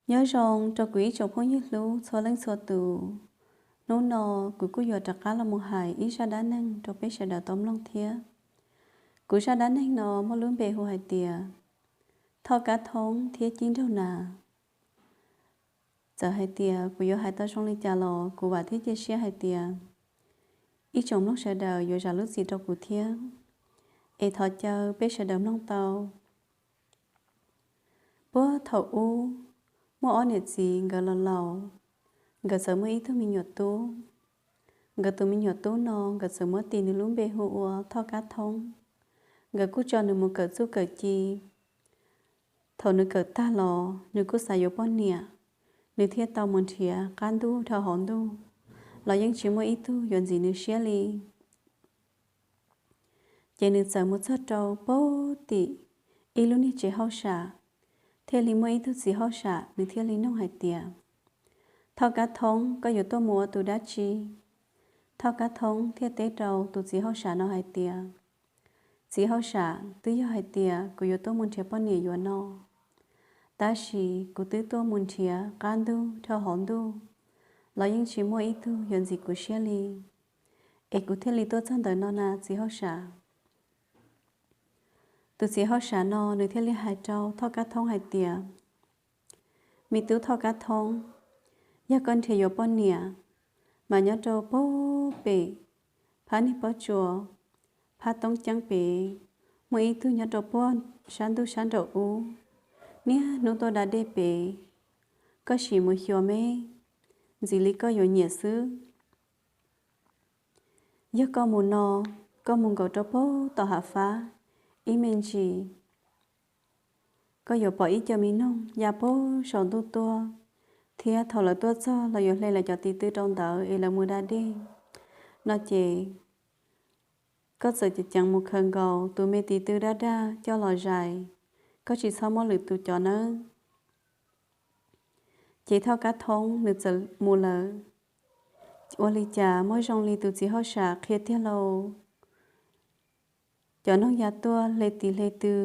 Nyob zoo rau kuv ib tsoom phooj ywg hlub txhua leej txhua tus. Hnub no kuv kuj yuav rov qab los mus hais ib zaj dab neeg rau peb sawv daws tau mloog thiab. Kuv zaj dab neeg no muaj lub npe hu hais tias Thoj Kab Thoob thiab Cib Nraug Nas. Txawm hais tias kuv yuav hais tau zoo li cas los kuv vam thiab cia siab hais tias ib tsoom mloog sawv daws yuav zam lub txim rau kuv thiab. Es thov caw peb sawv daws mloog tau. Puag thaum ub, muaj ob niam txiv nkawd los laus, nkawd txawm muaj ib tug me nyuam tub. Nkawd tus me nyuam tub no nkawd txawm muab tis nws lub npe hu ua Thoj Kab Thoob. Nkawd kuj tso nws mus kawm txuj kawm ci. Thaum nws kawm tag los nws kuj xav yuav poj niam, nws thiaj tau mus nrhiav qab ntuj dhau hauv ntuj los yeej tsis muaj ib tug yuav ntxim nws siab li. Ces nws txawm mus txog rau puag tim ib lub niag tsev hauj sam, thiaj li muaj ib tug txiv hauj sam nws thiaj li nug hais tias, Thoj Kab Thoob, koj yuav tuaj mus ua tus dab tsi? Thoj Kab Thoob thiaj teb rau tus txiv hauj sam no hais tias, Txiv hauj sam, twb yog hais tias kuv yuav tuaj mus nrhiav poj niam yuav no, tab sis kuv twb tuaj mus nrhiav qab ntuj dhau hauv ntuj los yeej tsis muaj ib tug yuav ntxim kuv siab li, es kuv thiaj li tuaj txog ntawm no na txiv hauj sam. Tus txiv hauj sam no nws thiaj li hais rau Thoj Kab Thoob hais tias, Me tub Thoj Kab Thoob, yog koj nrhiav yuav poj niam, mas nyob rau puag pem phab niag pob tsuas, phab toob ceeb pem, muaj ib tug nyob rau puag sab ntuj sab nraum ub, niaj hnub tuaj da dej pem. Koj sim mus xyuas me, ntxim li koj yuav nyiam xwb. Yog koj mus no, koj mus nkaum rau puag tom hav fab, ib me ntsis koj yuav pom ib co me noog ya puag saum ntuj tuaj, thiab thaum lawv tuaj txog los yuav hle lawv cov tiv tw rau ntawd es lawv mus da dej no ces koj txawm ceev ceev mus khaws nkaus tus me tiv tw daj daj coj los zais, koj tsis txhob muab lwm tus cov nawb. Ces Thoj Kab Thoob nws txawm mus lawm. Ua li cas muaj zoo li tus txiv hauj sam qhia tiag lauj. Cov noog ya tuaj hle tiv hle tw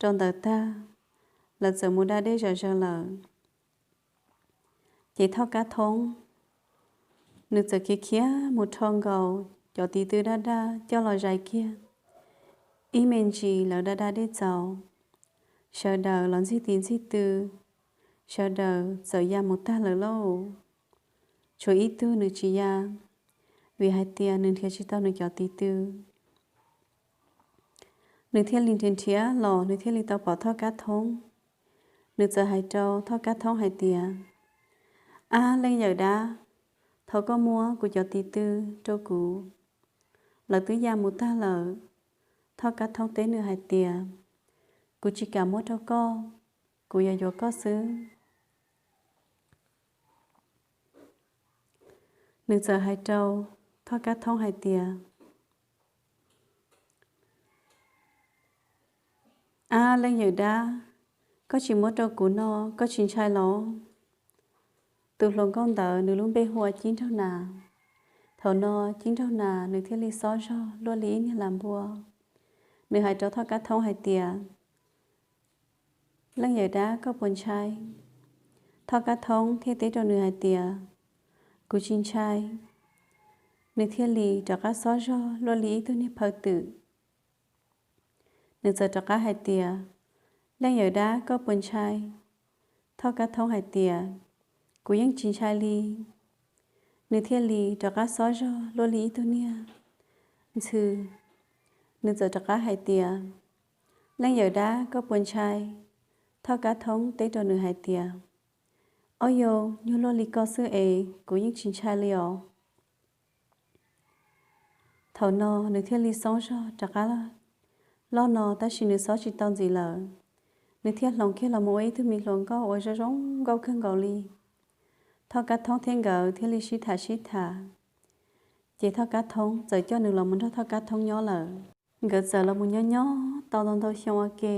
rau ntawd tag, lawv txawm mus da dej zom zaws lawm. Ces Thoj Kab Thoob nws txawm khiav khiav mus rho nkaus cov tiv tw daj daj coj los zais kiag. Ib me ntsis lawv da da dej txaus, sawv daws los ntxig tiv ntxig tw, sawv daws txawm ya mus tag lawm lauj. Tshuav ib tug nws tsis ya, vim hais tias nws nrhiav tsis tau nws cov tiv tw. Nws thiaj li nrhiav nrhiav los nws thiaj li tau pom Thoj Kab Thoob. Nws txawm hais rau Thoj Kab Thoob hais tias, Ab leej yawm dab, thov koj muab kuv cov tiv tw rau kuv, lawv twb ya mus tag lawm. Thoj Kab Thoob teb nws hais tias, Kuv tsis kam muab rau koj, kuv yuav yuav koj xwb. Nws txawm hais rau Thoj Kab Thoob hais tias, Ab leej yawm dab, koj tsis muab rau kuv no koj tsis ntshai los? Tus hluas nkauj ntawd nws lub npe hu ua Cib Nraug Nas. Thaum no Cib Nraug Nas nws thiaj li xob zog luaj li ib niag lam npua. Nws hais rau Thoj Kab Thoob hais tias, Leej yawm dab, koj puas ntshai? Thoj Kab Thoob thiaj teb rau nws hais tias, Kuv tsis ntshai. Nws thiaj li rov qab xob zog luaj li ib tug niag phaw twm. Nws txawm rov qab hais tias, Leej yawm dab, koj puas ntshai? Thoj Kab Thoob hais tias, Kuv yeej tsis ntshai li. Nws thiaj li rov qab xob zog luaj li ib tug niag ntxhw. Nws txawm rov qab hais tias, Leej yawm dab, koj puas ntshai? Thoj Kab Thoob teb rau nws hais tias, Ob yau, nyuag luaj li koj xwb es kuv yeej tsis ntshai li os. Thaum no nws thiaj li xob zog rov qab loj no, tab sis nws xob tsis tau ntxiv lawm. Nws thiaj hloov kiag los mus ua ib tug me hluas nkauj uas zoo zoo nkauj kawg nkaus li. Thoj Kab Thoob thiab nkawd thiaj li sib tham sib tham, ces Thoj Kab Thoob txawm coj nws los mus nrog Thoj Kab Thoob nyob lawm. Nkawd txawm los mus nyob nyob tau ntau ntau xyoo ua ke.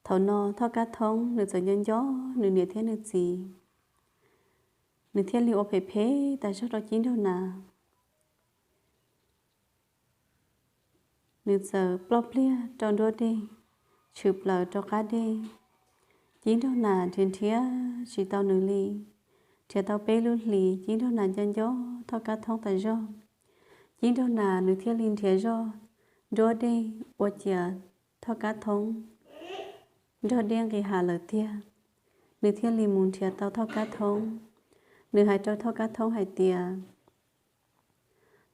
Thaum no Thoj Kab Thoob nws txawm nco nco nws niam thiab nws txiv, nws thiaj li ua phem phem tas zog rau Cib Nraug Nas. Nws txawm ploj pliag rau nruab dej, tshwm plaws rau qab dej, Cib nraug nas nrhiav nrhiav tsis tau nws li. Nrhiav tau peb lub hlis, Cib nraug nas nco nco Thoj Kab Thoob tas zog. Cib nraug nas nws thiaj li nrhiav zog nruab dej ua ciav Thoj Kab Thoob nrog dej nqis hav lawm tiag. Nws thiaj li mus nrhiav tau Thoj Kab Thoob. Nws hais rau Thoj Kab Thoob hais tias,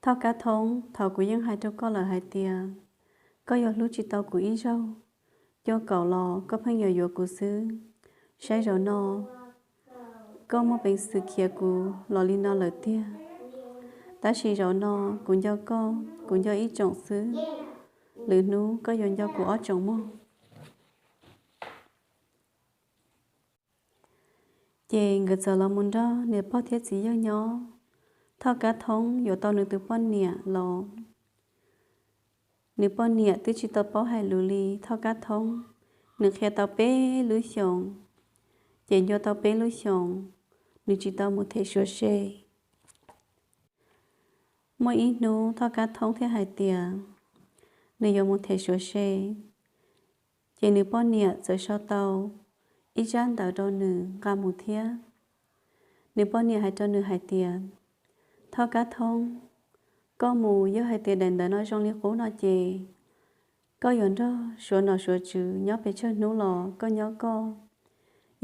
Thoj Kab Thoob, thaum kuv yeej hais rau koj lawm hais tias koj yog hlub tsis tau kuv ib zaug, cuaj kaum los koj pheej yuav yuav kuv xwb. Saib zaum no koj muaj peev xwm khiav kuv los li no lawm tiag. Tab sis zaum no kuv nco koj, kuv nco ib tsoom xwb. Lwm hnub koj yuav nco kuv ob tsoom mog. Ces nkawd txawm los mus nrog niam pog thiab txiv yawg nyob. Thoj Kab Thoob yuav tau nws tus poj niam los, nws poj niam twb tsis tau paub hais lus li. Thoj Kab Thoob nws qhia tau peb lub xyoos, ces ncua tau peb lub xyoos, nws tsis tau mus them suav se. Muaj ib hnub Thoj Kab Thoob thiaj hais tias nws yuav mus them suav se, ces nws poj niam txawm sau tau ib tsab ntawv rau nws nqa mus thiab. Nws poj niam hais rau nws hais tias, Thoj Kab Thoob, koj mus yog hais tias daim ntawv no zoo li qub no ces koj yuav nrog suav nom suav tswv nyob pes tsawg hnub los koj nyob koj.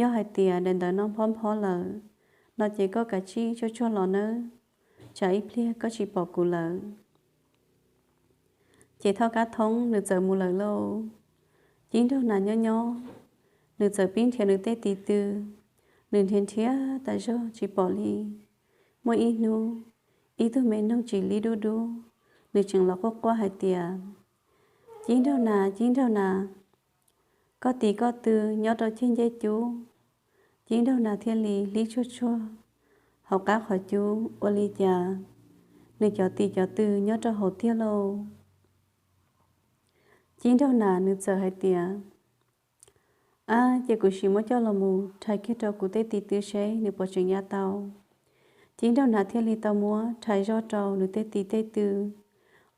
Yog hais tias daim ntawv no nphob nphob lawm no ces koj kav tsij tsuag tsuag los nawb, tsam ib pliag koj tsis pom kuv lawm. Ces Thoj Kab Thoob nws txawm mus lawm lauj. Cib nraug nas nyob nyob, nws txawm pib nrhiav nws tej tiv tw, nws nrhiav nrhiav tas zog tsis pom li. Muaj ib hnub, ib tug me noog tsis lib dub dub, nws tseem los quaj quaj hais tias, Cib nraug nas, Cib nraug nas, koj tiv koj tw nyob rau ceg ncej cub. Cib nraug nas thiaj li hlib tsuag tsuag hauv qab qhov cub, ua li cas nws cov tiv cov tw nyob rau hauv tiag lauj. Cib nraug nas nws txawm hais tias, Ab, ces kuv sim muab coj los mus rhais kiag rau kuv tej tiv tw seb nws puas tseem ya tau. Cib nraug nas thiaj li tau muab rhais zoj rau nws tej tiv tej tw,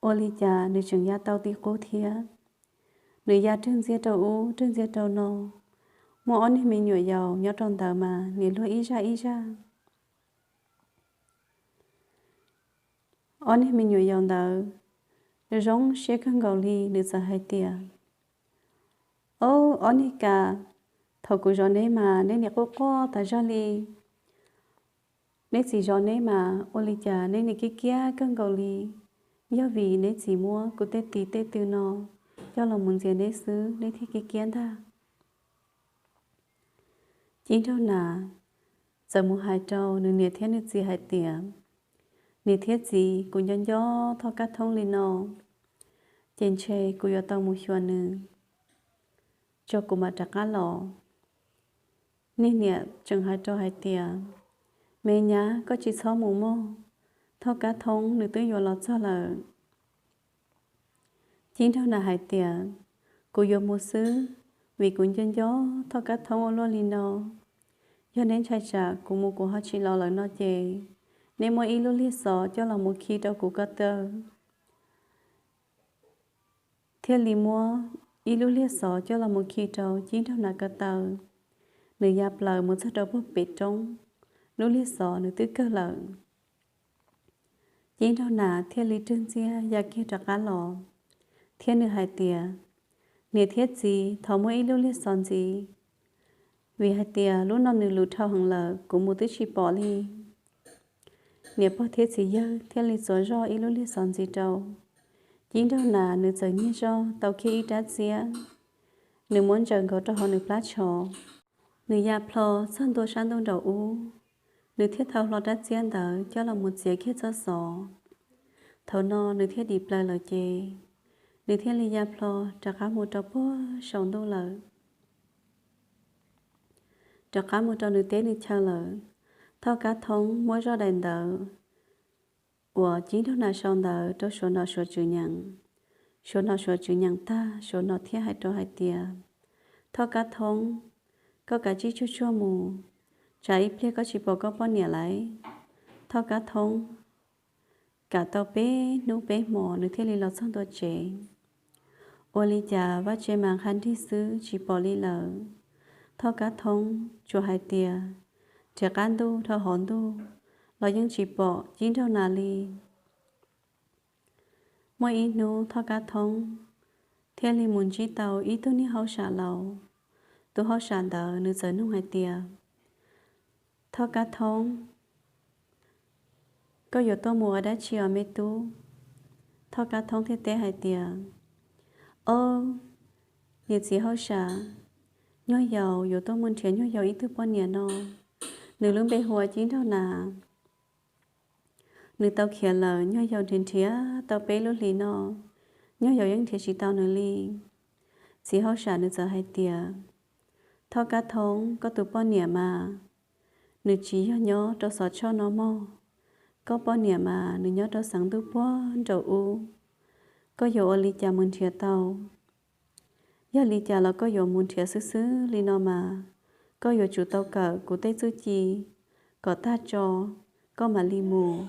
ua li cas nws tseem ya tau tib qub thiab. Nws ya rwg ntxiag rau ub rwg ntxiag rau no, muaj ob niag me nyuam yaus nyob rau ntawd mas niam luag ib zaj ib zaj. Ob niag me nyuam yaus ntawd zoo siab kawg nkaus li, nws txawm hais tias, Ob, ob niag kas, thaum kuv zov neb mas neb niam quaj quaj tas zog li. Neb txiv zov neb mas ua li cas neb niam kiab kiab kawg nkaus li? Yog vim neb txiv muab kuv tej tiv tej tw no coj los mus ntxias neb xwb neb thiaj kiab kiab ntag. Cib nraug nas txawm mus hais rau nws niam thiab nws txiv hais tias, Niam thiab txiv, kuv nco nco Thoj Kab Thoob li no, ces ntshe kuv yuav tau mus xyuas nws, tso kuv mam rov qab los. Niag niam tseem hais rau hais tias, Me nyab, koj tsis txhob mus mog, Thoj Kab Thoob nws twb yuav los txog lawm. Cib nraug nas hais tias, Kuv yuav mus xwb, vim kuv nco nco Thoj Kab Thoob ua luaj li no. Yog neb ntshai tsam kuv mus kuv ho tsis los lawm no ces neb muab ib lub liag xov coj los mus khi rau kuv ko taw. Thiaj li muab ib lub liag xov coj los mus khi rau cib nraug nas ko taw. Nws ya plaws mus txog rau puag pem roob, lub liag xov nws twb kawg lawm. Cib nraug nas thiaj li rwg ntxiag ya kiag rov qab los, thiab nws hais tias, Niam thiab txiv, thov muab ib lub liag xov ntxiv, vim hais tias lub no nws lus dhau heev lawm, kuv mus twb tsis pom li. Niam pog thiab txiv yawg thiaj li txuas zoj ib lub liag xov ntxiv rau. Cib nraug nas nws txawm nyiag zog tau kiag ib rab txiab, nws muab ntsaws nkaus rau hauv nws plab tsho. Nws ya plho txog ntua sab ntuj nraum ub, nws thiaj thau hlo rab txiab ntawd coj los mus txiav kiag txoj xov. Thaum no nws thiaj dim plaws lawm ces nws thiaj li ya plho rov qab mus rau puag saum ntuj lawm. Rov qab mus rau nws teb nws chaw lawm. Thoj Kab Thoob muab zoj daim ntawv uas cib nraug nas sau ntawd rau suav nom suav tswv nyeem. Suav nom suav tswv nyeem tag, suav nom thiaj hais rau hais tias, Thoj Kab Thoob, koj kav tsij tsuag tsuag mus, tsam ib pliag koj tsis pom koj poj niam lauj. Thoj Kab Thoob kam tau peb hnub peb hmo nws thiaj li los txog ntua tsev. Ua li cas vaj tse mas nqha nrig xwb tsis pom li lawm. Thoj Kab Thoob tsuas hais tias nrhiav qab ntuj dhau hauv ntuj los yeej tsis pom Cib Nraug Nas li. Muaj ib hnub Thoj Kab Thoob thiaj li mus ntsib tau ib tug niag hauj sam laus. Tus hauj sam ntawd nws txawm nug hais tias, Thoj Kab Thoob, koj yuav tuaj mus ua dab tsi os me tub? Thoj Kab Thoob thiaj teb hais tias, Ob, niam txiv hauj sam, nyuag yaus yuav tuaj mus nrhiav nyuag yaus ib tug poj niam no, nws lub npe hu ua Cib Nraug Nas. Nws tau khiav lawm, nyuag yaus nrhiav nrhiav tau peb lub hlis no, nyuag yaus yeej nrhiav tsis tau nws li. Txiv hauj sam nws txawm hais tias, Thoj Kab Thoob, koj tus poj niam mas nws tsis yog nyob rau Xov Tshoj no mog, koj poj niam mas nws nyob rau xeev ntuj puag nraum ub. Koj yuav ua li cas mus nrhiav tau? Yog li cas los koj yuav mus nrhiav xwb xwb li no mas, koj yuav tsum tau kawm kuv tej txuj ci kom tag tso, koj mam li mus.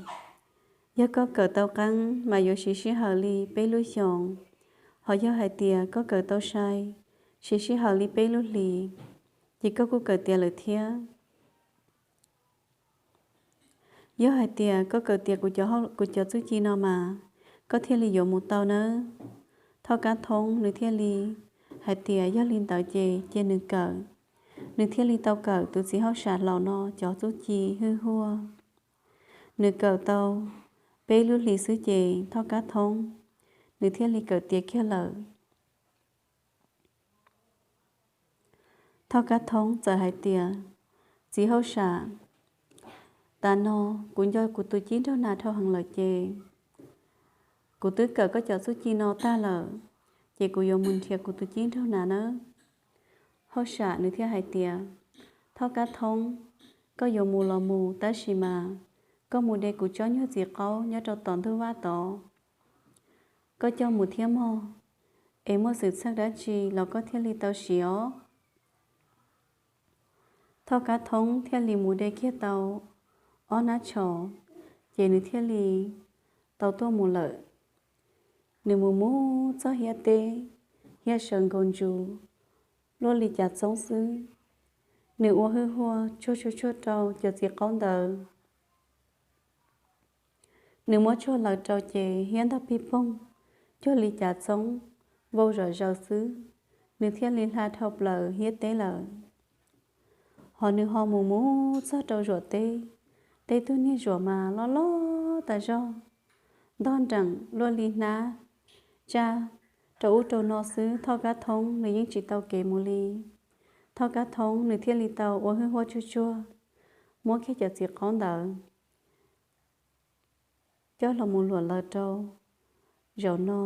Yog koj kawm tau qeeb mas yuav siv sij hawm li peb lub xyoos, ho yog hais tias koj kawm tau sai, siv sij hawm li peb lub hlis, ces koj kuj kawm tiav lawm thiab. Yog hais tias koj kawm tiav kuv cov txuj ci no mas, koj thiaj li yuav mus tau nawb. Thoj Kab Thoob nws thiaj li hais tias yog li ntawd ces cia nws kawm. Nws thiaj li tau kawm tus txiv hauj sam laus no cov txuj ci hwj huaj. Nws kawm tau peb lub hlis xwb ces Thoj Kab Thoob nws thiaj li kawm tiav kiag lawm. Thoj Kab Thoob txawm hais tias, Txiv hauj sam, tas no kuv nco kuv tus Cib Nraug Nas dhau heev lawm ces kuv twb kawm koj cov txuj ci no tag lawm, ces kuv yuav mus nrhiav kuv tus Cib Nraug Nas nawb. Hauj sam nws thiaj hais tias, Thoj Kab Thoob, koj yuav mus los mus, tab sis mas koj mus de kuv tsob nyuag txiv qaub nyob rau tom ntug vaj tod, koj coj mus thiab mog, es muaj xwm txheej dab tsi los koj thiaj li tau siv os. Thoj Kab Thoob thiaj li mus de kiag tau ob hnab tshos, ces nws thiaj li tau tuaj mus lawm. Nws mus mus txog hiab teb, hiab sawv nkaus ntsuv luaj li cas txoob xwb. Nws ua hwj huaj tsuag tsuag tsuag rau cov txiv qaub ntawd. Nws muab tsuag lawm rau ces hiab ntog pig poog cuag li cas txoob vau zom zaws xwb, nws thiaj li hla dhau plaws hiab teb lawm. Hos nws ho mus mus txog rau zuam teb, tej tug niag zuam mas loj loj tas zog, ntog nreem luaj li hnab tsaj rau ub rau no xwb, Thoj Kab Thoob nws yeej tsis tau kev mus li. Thoj Kab Thoob nws thiaj li tau ua hwj huaj tsuag tsuag muab kiag cov txiv qaub ntawd coj los mus luam lawv rau zaum no,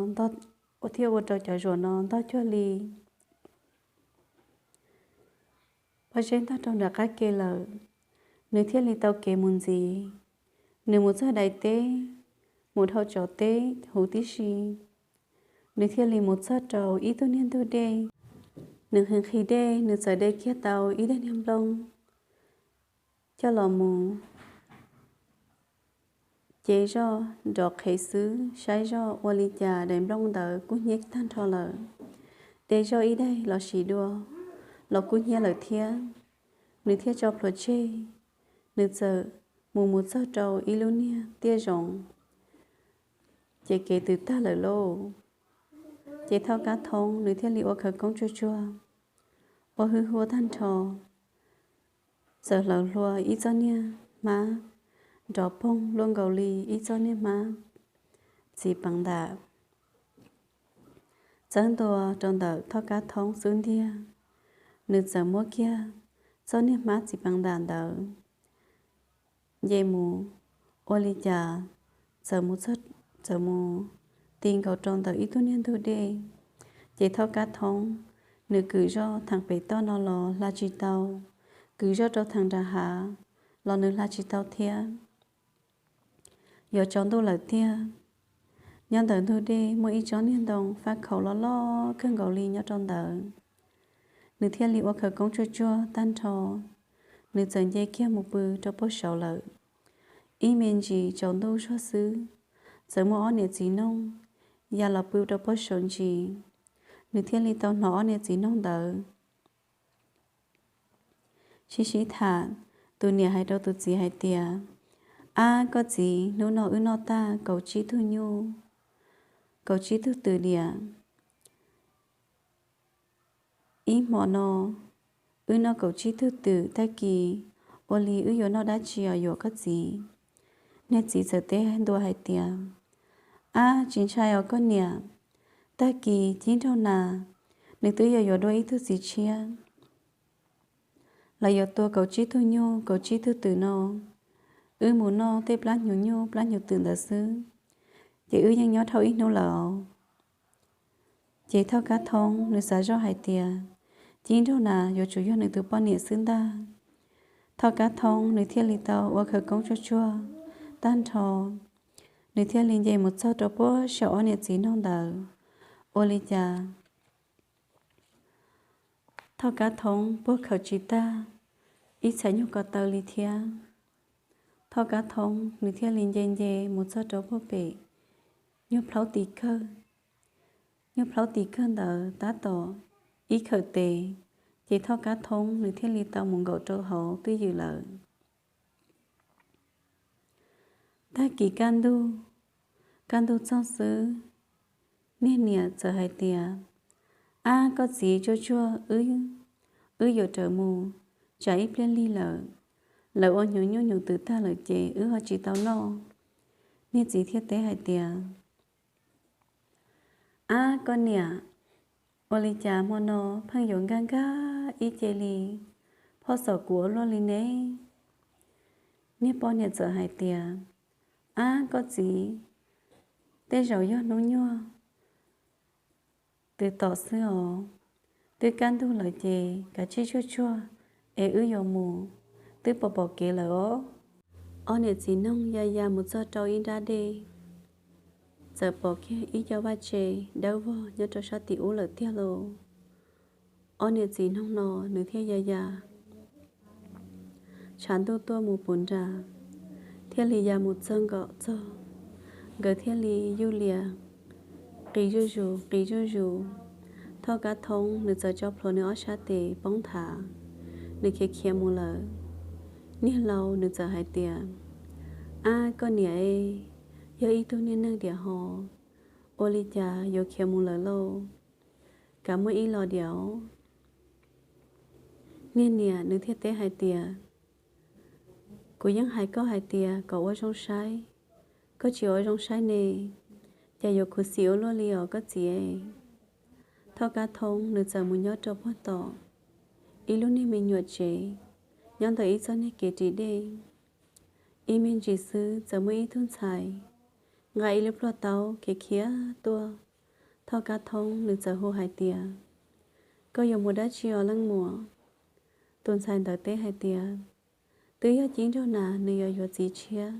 thiaj ua rau cov zuam no ntog cuag li pob zeb ntog rau nram qab ke lawm. Nws thiaj li tau kev mus ntxiv. Nws mus txog daim teb, mus dhau tsov teb huv tib si, nws thiaj li mus txog rau ib tug niag ntug dej. Nws nqhis nqhis dej, nws txawm de kiag tau ib daim niag nplooj coj los mus cev zoj nrov qhev xwb, saib zoj ua li cas daim nplooj ntawd kub hnyiab tag nrho lawm. De zoj ib daim los sis dua los kub hnyiab lawm thiab. Nws thiaj tso plhuav tseg, nws txawm mus mus txog rau ib lub niag tiaj zoov, ces kev twb tag lawm lauj. Ces Thoj Kab Thoob nws thiaj li ua khawv koob tsuag tsuag, ua hwj huaj tag nrho, txawm hlawv hlua ib txoj niag hmab nrov poog luaj nkaus li ib txoj niag hmab txiv peev ntam, txawb ntua rau ntawm Thoj Kab Thoob xub ntiag. Nws txawm muab kiag txoj niag hmab txiv peev ntam ntawd nce mus, ua li cas txawm mus, txawm mus ti nkaus rau ntawm ib tug niag ntug dej. Ces Thoj Kab Thoob nws kwv zoj theem pem toj no los hla tsis tau, kwv zoj rau theem nram hav los nws hla tsis tau thiab. Yuav tsaus ntuj lawm tiag. Nyob ntawm ntug dej muaj ib tsob niag ntoo faj khaum loj loj kawg nkaus li nyob rau ntawd. Nws thiaj li ua khawv koob tsuag tsuag tag nrho, nws txawm nce kiag mus pw rau puag saud lawm. Ib me ntsis tsaus ntuj zog xwb, txawm muaj ob niam txiv noog ya los pw rau puag saud ntsis. Nws thiaj li tau hnov ob niam txiv noog ntawd sib sib tham, tus niam hais rau tus txiv hais tias, Ab koj txiv, hnub no wb noj tag kaum tsib tug nyuj, kaum tsib tug twm diam. Ib hmo no wb noj kaum tsib tug twm, tag kis ua li wb yuav noj dab tsi os yuam koj txiv? Niag txiv txawm teb ntua hais tias, Ab tsis ntshai os koj niam, tag kis Cib Nraug Nas nws twb yog yuav dua ib tug txiv tshiab. Lawv yuav tua kaum tsib tug nyuj kaum tsib tug twm no, wb mus noj tej plab hnyuv nyuj plab hnyuv twm ntawd xwb, ces wb yeej nyob dhau ib hnub lawm. Ces Thoj Kab Thoob nws xav zoj hais tias Cib Nraug Nas yuav tsum yog nws tus poj niam xwb ntag. Thoj Kab Thoob nws thiaj li tau ua khawv koob tsuag tsuag tag nrho, nws thiaj li nce mus txog rau puag saum ob niam txiv noog ntawd. Ua li cas Thoj Kab Thoob puag khaws tsis tag ib txhais nyuag ko taw li thiab. Thoj Kab Thoob nws thiaj li nce nce mus txog rau puag pem nyuag plhaub tim kawg. Nyuag plhaub tim kawg ntawd tab tom ib khawm tes, ces Thoj Kab Thoob nws thiaj li tau mus nkaum rau hauv twj ywm lawm. Tag kis kaj ntug, kaj ntug txog xwb, niag niam txawm hais tias, Ab koj txiv, tsuag tsuag wb, wb yuav rawm mus, tsam ib pliag lig lawm, lawv ua hnyuv nyuj hnyuv twm tag lawm ces wb ho tsis tau noj. Niag txiv thiaj teb hais tias, Ab koj niam, ua li cas hmo no pheej yuav nkag nkag ib ce li, phoj xom kuv ua luaj li ne? Niag poj niam txawm hais tias, Ab koj txiv, tej zaum yog hnub nyuag twb tom xwb os. Twb kaj ntug lawm ces kav tsij tsuag tsuag es wb yuav mus, twb pom pom kev lawm os. Ob niam txiv noog ya ya mus txog rau ib nrab dej, txawm pom kiag ib co vaj tse dawb vog nyob rau sab tim ub lawm tiag lauj. Ob niam txiv noog no nws thiaj ya ya tshav ntuj tuaj mus puv nra, thiaj li ya mus txog nkaum txog, nkawd thiaj li yuj lias qis zuj zus qis zuj zus. Thoj Kab Thoob nws txawm tso plhuav nws ob sab tes poob nthav, nws khiav khiav mus lawm. Niag laus nws txawm hais tias, Ab koj niam e, yog ib tug niag neeg diam ho, ua li cas yuav khiav mus lawm lauj? Kav muaj ib los diam os. Niag niam nws thiaj teb hais tias, Kuv yeej hais koj hais tias kom ua zoo saib, koj tsis ua zoo saib ne, cas yuav khuv xim ua luaj li os koj txiv. Thoj Kab Thoob nws txawm mus nyob rau puag tom ib lub niag me nyuam tsev nyob ntawm ib txoj niag kev ris dej. Ib me ntsis xwb txawm muaj ib tug ntxhais nqa ib lub plhuaj taub khiav khiav tuaj. Thoj Kab Thoob nws txawm hu hais tias, Koj yuav mus dab tsi os leej muam? Tus ntxhais ntawd teb hais tias, Twb yog Cib Nraug Nas nws yuav yuav txiv tshiab,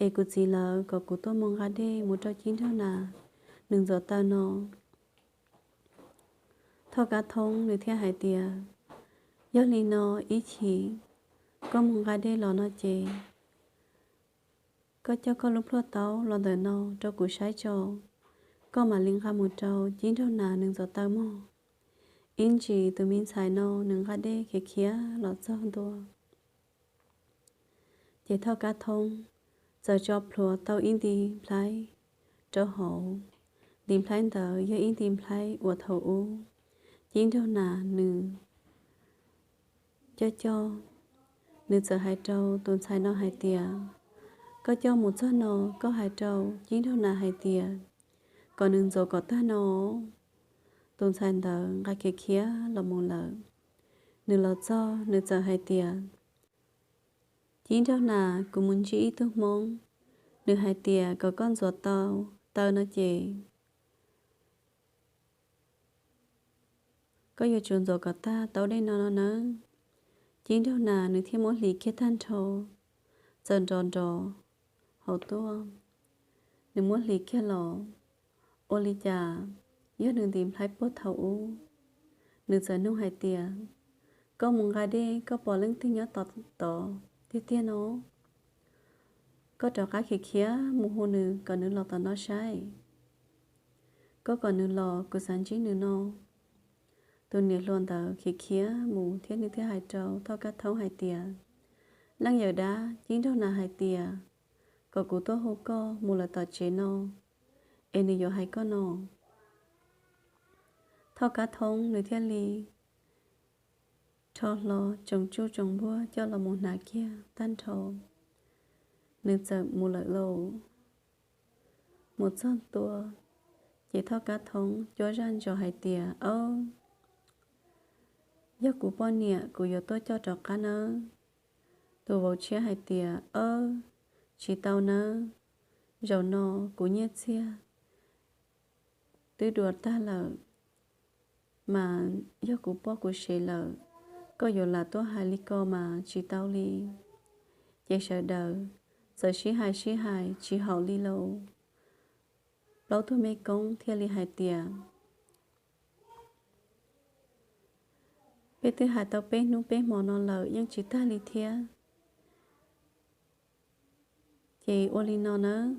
es kuv txiv lawv kom kuv tuaj mus nqa dej mus rau Cib Nraug Nas nws ntxuav taw no. Thoj Kab Thoob nws thiaj hais tias, Yog li no, ib chim koj mus nqa dej los no ces koj coj koj lub plhuaj taub los ntawm no rau kuv saib tso, koj mam li nqa mus rau Cib Nraug Nas nws ntxuav taw mog. Ib ntsis tus me ntxhais no nws nqa dej khiav khiav los txog ntua, ces Thoj Kab Thoob txawm tso plhuav tau ib nti nplhaib rau hauv. Nti nplhaib ntawd yog ib nti nplhaib uas thaum ub Cib Nraug Nas nws coj coj. Nws txawm hais rau tus ntxhais no hais tias, Koj coj mus txog no, koj hais rau Cib Nraug Nas hais tias kom nws ntxuav kom tag no. Tus ntxhais ntawd nqa khiav khiav los mus lawm. Nws los txog nws txawm hais tias, Cib Nraug Nas, kuv mus ntsib ib tug Hmoob, nws hais tias kom koj ntxuav tau taw no ces koj yuav tsum ntxuav kom tag taub dej no no nawb. Cib Nraug Nas nws thiaj muab hliv kiag tag nrho, txawm nrov nrov hauv tuaj. Nws muab hliv kiag los, ua li cas yog nws nti nplhaib puag thaum ub. Nws txawm nug hais tias, Koj mus nqa dej koj pom leej twg nyob tod tod tiag tiag no? Koj rov qab khiav khiav mus hu nws kom nws los tom no saib. Koj kom nws los, kuv xav ntsib nws no. tus niam hluas ntawd khiav khiav mus thiab nws thiaj hais rau Thoj Kab Thoob hais tias, Leej yawm dab, Cib Nraug Nas hais tias kom kuv tuaj hu koj mus lawm tom tsev no, es nws yuav hais koj no. Thoj Kab Thoob nws thiaj li rho hlo tsoos tsuj tsoos npuag coj los mus hnav kiag tag nrho, nws txawm mus lawm lauj. Mus txog ntua, ces Thoj Kab Thoob cuab zaj ntsos hais tias, Au, yog kuv poj niam, kuv yuav tuaj coj rov qab nawb. Tus vauv tshiab hais tias, Au, tsis tau nawb, zaum no kuv nyiaj txiag twb dua tag lawm, mas yog kuv poj kuv sev lawm, koj yuav lam tuaj hais li ko mas tsis tau li. Ces sawv daws txawm sib hais sib hais tsis haum li lauj. Plaub tug mej koob thiaj li hais tias, Peb twb hais tau peb hnub peb hmo no lawm yeej tsis tag li thiab. Ces ua li no nawb,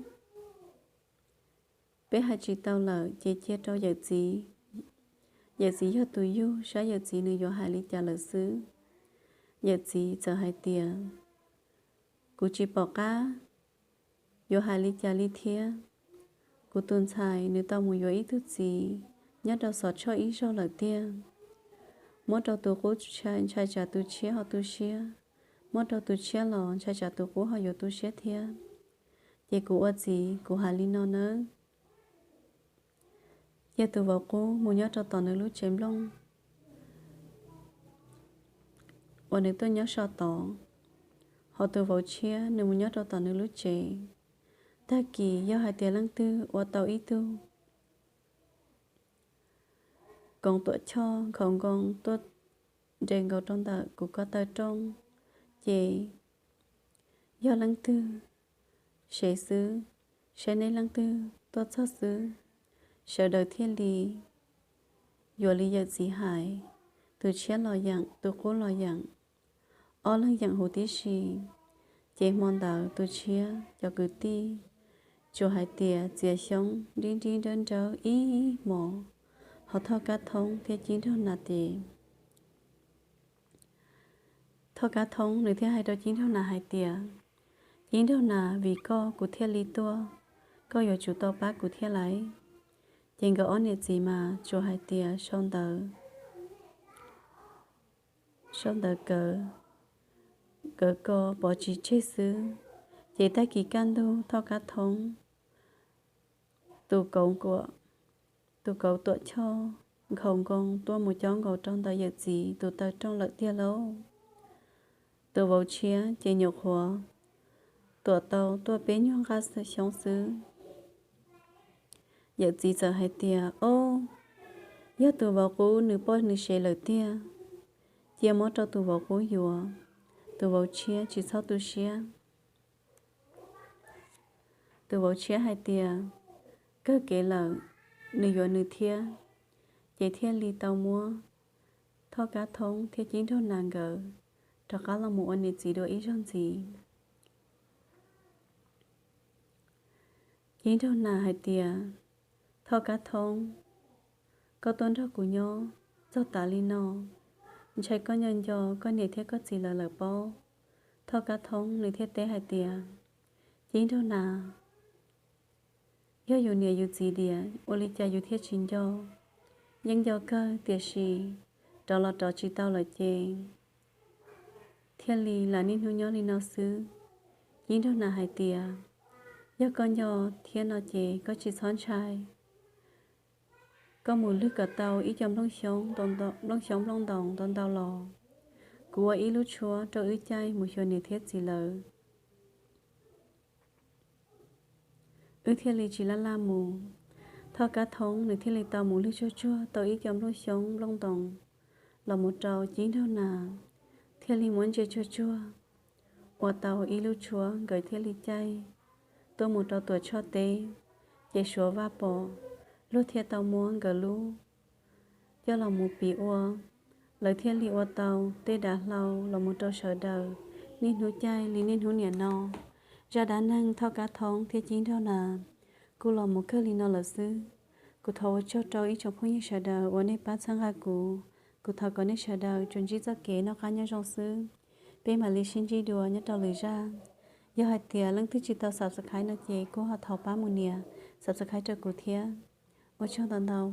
peb hais tsis tau lawm ces cia rau yawm txiv. Yawm txiv yog tus yug, saib yawm txiv nws yuav hais li cas lawm xwb. Yawm txiv txawm hais tias, Kuv tsis pom qab yuav hais li cas li thiab. Kuv tus ntxhais nws tau mus yuav ib tug txiv nyob rau Xov Tshoj ib zaug lawm tiag. Muab rau tus qub ntshai tsam tus tshiab ho tu siab, muab rau tus tshiab los ntshai tsam tus qub ho yuav tu siab thiab. Ces kuv ua txiv kuv hais li no nawb, cia tus vauv qub mus nyob rau tom nws lub tsev nplooj uas nws tuaj nyob so tod, ho tus vauv tshiab nws mus nyob rau tom nws lub tsev. Tag kis yog hais tias leej twg ua tau ib tug koov Tuam Choj nkhaus nkoos tuaj nres nkaus rau ntawm kuv ko taw rooj, ces yog leej twg sev xwb, saib nej leej twg tuaj txog xwb, sawv daws thiaj li yuav li yawm txiv hais, tus tshiab los yeem, tus qub los yeem, ob leeg yeem huv tib si. Ces hmo ntawd tus tshiab cov kwv tij tsuas hais tias txiav xyoob nrib nrib nrawb nrawb ib hmos, ho Thoj Kab Thoob thiab Cib Nraug Nas ces Thoj Kab Thoob nws thiaj hais rau Cib Nraug Nas hais tias, Cib Nraug Nas, vim koj kuv thiaj li tuaj, koj yuav tsum tau pab kuv thiab lauj. Ces nkawd ob niam txiv mas tsuas hais tias sau ntawv, sau ntawv kawv, kawv ko pov tsis tseg xwb. Ces tag kis kaj ntug Thoj Kab Thoob tus kauv, tus kauv Tuam Choj nkhaus nkoos tuaj mus cob nkaus rau ntawm yawm txiv tus taw rooj lawm tiag lauj. Tus vauv tshiab ces nyuam qhuav tuam tau tuaj peb nyuag nqaj xyoob xwb. Yawm txiv txawm hais tias, Ob, yog tus vauv qub nws poj nws sev lawm tiag, cia muab rau tus vauv qub yuav, tus vauv tshiab tsis txhob tu siab. Tus vauv tshiab hais tias kawg kev lawm, nws yuav nws thiab. Ces thiaj li tau muab Thoj Kab Thoob thiab Cib Nraug Nas nkawd rov qab los mus ua niam txiv dua ib zaug ntxiv. Cib Nraug Nas hais tias, Thoj Kab Thoob, koj tuaj nrog kuv nyob txog tas li no, ntshai koj nco nco koj niam thiab koj txiv lawv lawm pob. Thoj Kab Thoob nws thiaj teb hais tias, Cib Nraug Nas, yog yus niam yus txiv diam, ua li cas yus thiaj tsis nco? Yeej nco kawg, tiam sis rov los rov tsis tau lawm ces thiaj li lam niaj hnub nyob li no xwb. Cib Nraug Nas hais tias, Yog koj nco thiab no ces koj tsis txhob ntshai. Koj mus lwg kom tau ib co nplooj xyoob, nplooj xyoob nplooj ntoos ntau ntau los, kuv ua ib lub tshuab rau wb caij mus xyuas niam thiab txiv lawv, wb thiaj li tsis laj laj mus. Thoj Kab Thoob nws thiaj li tau mus lwg tsuag tsuag tau ib co nplooj xyoob nplooj ntoos los mus rau Cib Nraug Nas, thiaj li muab ntsia tsuag tsuag, ua tau ib lub tshuab, nkawd thiaj li caij tuaj mus rau Tuam Choj teb. Ces Suav Vaj pom, luag thiaj tau muab nkawd lub coj los mus piv ua, lawv thiaj li ua tau tej dav hlau los mus rau sawv daws niaj hnub caij li niaj hnub niam no. Zaj dab neeg Thoj Kab Thoob thiab Cib Nraug Nas kuj los mus kawg li no lawm xwb. Kuv thov ua tsaug rau ib tsoom phooj ywg sawv daws uas nej pab txhawb nqa kuv Kuv thov kom nej sawv daws tsuas ntsib txoj kev noj qab nyob zoo xwb. Peb mam li sib ntsib dua nyob rau lwm zaj. Yog hais tias leej twg tsis tau subscribe no ces kuj ho thov pab mus nias subscribe rau kuv thiab. Ua tsaug ntau ntau.